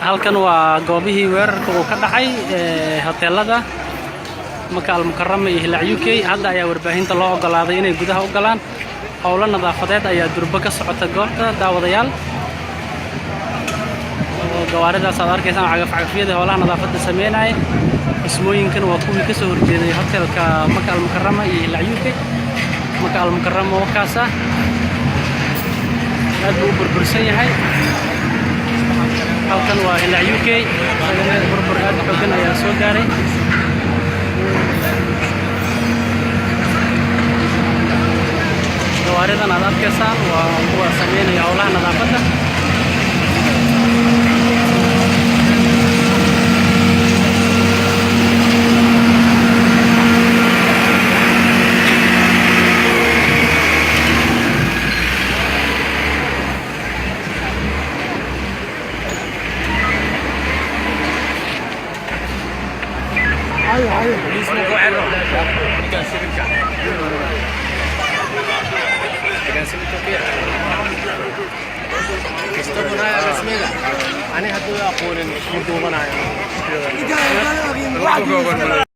Halkan waa goobihii weerarka uu ka dhacay ee hoteelada Maka Almukarama iyo Hilaac UK. Hadda ayaa warbaahinta loo ogolaaday inay gudaha u galaan. Howlo nadaafadeed ayaa durbo ka socota goobta, daawadayaal. Oo gawaaridaas aad arkaysaan cagaf-cagafyadii howlaha nadaafadda sameynaya. Dhismooyinkan waa kuwii ka soo horjeeday hotelka Maka Almukarama iyo Hilaac UK. Maka Almukarama wakaas ah, aad buu u burbursan yahay. Halkan waa Hilaac UK, isagana burbur aad u xooggan ayaa soo gaaray. Gawaaridan aad arkaysaan waa kuwa sameynaya howlaha nadaafadda. Ani hadduu aqoonin ma duubanayo.